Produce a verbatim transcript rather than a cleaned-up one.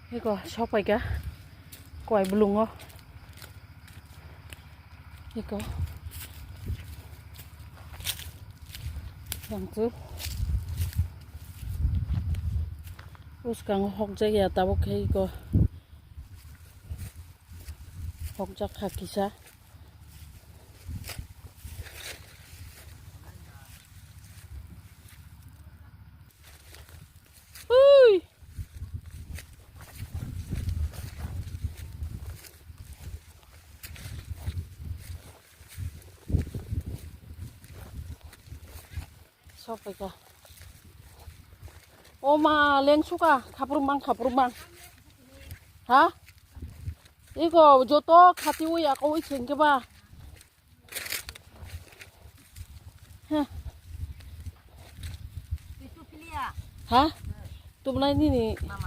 Eko, sopaika. Kowai bulungo. Eko. Yang tu. Uskango hokjak ya tabuk khe eko. Hokjak kha kisa. Ui. Sopaika. O ma, lengsuka, khaprumang, khaprumang. Ha? Iko joto khatiwi akawi sengke ba. Ha? Ha? Tubnai nini.